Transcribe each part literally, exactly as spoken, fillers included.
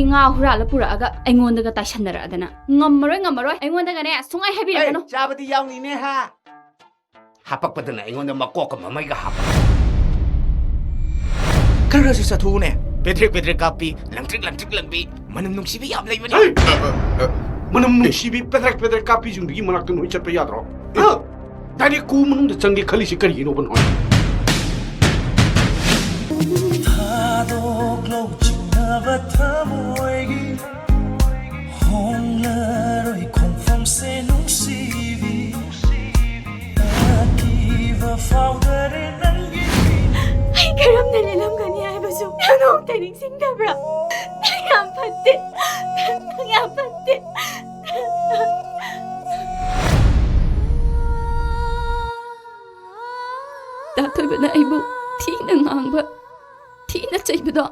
ꯏꯉꯥ ꯍꯨꯔꯥꯜꯂ ꯄꯨꯔꯛꯑꯒ ꯑꯩꯉꯣꯟꯗꯒ ꯇꯥꯏꯁꯟꯅꯔꯛꯑꯗꯅ꯫ ꯉꯝꯃꯔꯣꯏ, ꯉꯝꯃꯔꯣꯏ, ꯑꯩꯉꯣꯟꯗꯒꯅꯦ ꯁꯨꯡꯍꯥꯏ ꯍꯥꯏꯕꯤꯔꯛꯀꯅꯨ꯫ ꯑꯩ ꯆꯥꯕꯗꯤ ꯌꯥꯎꯅꯤꯅꯦ ꯍꯥ꯫ ꯍꯥꯄꯛꯄꯗꯅ ꯑꯩꯉꯣꯟꯗ ꯃꯀꯣꯛꯀ ꯃꯃꯩꯒ ꯍꯥꯞꯄ꯫ ꯈꯔ ꯈꯔꯁꯨ ꯆꯠꯊꯣꯛꯎꯅꯦ꯫ ꯄꯦꯗ꯭ꯔꯦꯛ ꯄꯦꯗ꯭ꯔꯦꯛ ꯀꯥꯞꯄꯤ, ꯂꯪꯇ꯭ꯔꯤꯛ ꯂꯪꯇ꯭ꯔꯤꯛ ꯂꯪꯕꯤ, ꯃꯅꯝ ꯅꯨꯡꯁꯤꯕꯤ ꯌꯥꯝ ꯂꯩꯕꯅꯦ꯫ ꯍꯩ! ꯃꯅꯝ ꯅꯨꯡꯁꯤꯕꯤ ꯄꯦꯗ꯭ꯔꯦꯛ ꯄꯦꯗ꯭ꯔꯦꯛ ꯀꯥꯞꯄꯤꯁꯤꯡꯗꯨꯒꯤ ꯃꯅꯥꯛꯇ ꯅꯣꯏ ꯆꯠꯄ ꯌꯥꯗ꯭ꯔꯣ? ꯍꯥ? ꯗꯥꯏꯔꯦꯛ ꯀꯨ ꯃꯅꯨꯡꯗ ꯆꯪꯒꯦ ꯈꯜꯂꯤꯁꯤ ꯀꯔꯤꯒꯤꯅꯣꯕ ꯅꯣꯏ? ꯊꯥꯗꯣꯛꯂꯣ ꯆꯤꯡꯅꯕ ꯊꯃꯣꯏꯒꯤ ꯍꯣꯡꯂꯔꯣꯏ ꯈꯣꯡꯐꯝꯁꯦ ꯅꯨꯡꯁꯤꯕꯤ꯫ ꯑꯀꯤꯕ ꯐꯥꯎꯗꯔꯦ ꯅꯪꯒꯤ ꯑꯩ ꯀꯔꯝꯅ ꯂꯦꯜꯂꯝꯒꯅꯤ ꯍꯥꯏꯕꯁꯨ ꯅꯪ ꯅꯣꯡꯃꯇ ꯅꯤꯡꯁꯤꯡꯗꯕ꯭ꯔꯥ? ꯅꯪ ꯌꯥꯝ ꯐꯠꯇꯦ꯫ ꯅꯪ ꯌꯥꯝ ꯐꯠꯇꯦ꯫ ꯗꯥ ꯊꯣꯏꯕꯅ ꯑꯩꯕꯨ ꯊꯤꯅ ꯉꯥꯡꯕ, ꯊꯤꯅ ꯆꯩꯕꯗꯣ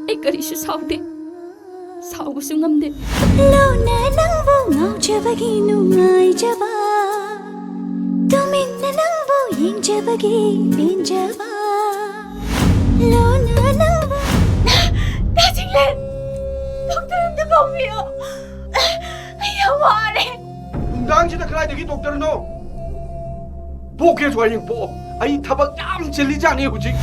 ꯑꯩ ꯀꯔꯤꯁꯨ ꯁꯥꯎꯗꯦ, ꯁꯥꯎꯕꯁꯨ ꯉꯝꯗꯦ꯫ ꯂꯣꯟꯅ ꯅꯪꯕꯨ ꯉꯥꯎꯖꯕꯒꯤ ꯅꯨꯡꯉꯥꯏꯖꯕ, ꯇꯨꯃꯤꯟꯅ ꯅꯪꯕꯨ ꯌꯦꯡꯖꯕꯒꯤ ꯄꯦꯟꯖꯕ, ꯂꯣꯟꯅ ꯅꯪꯕꯨ ꯗꯥ ꯆꯤꯡꯂꯦꯟ! ꯗꯣꯛꯇꯔ ꯑꯝꯇ ꯀꯧꯕꯤꯌꯣ꯫ ꯑꯩ ꯌꯥꯝ ꯋꯥꯔꯦ꯫ ꯅꯨꯡꯗꯥꯡꯁꯤꯗ ꯀꯗꯥꯏꯗꯒꯤ ꯗꯣꯛꯇꯔꯅꯣ? ꯄꯣꯛꯀꯦꯁꯨ ꯍꯌꯦꯡ ꯄꯣꯛꯑꯣ꯫ ꯑꯩ ꯊꯕꯛ ꯌꯥꯝ ꯆꯤꯜꯂꯤꯖꯥꯠꯅꯤ ꯍꯧꯖꯤꯛ꯫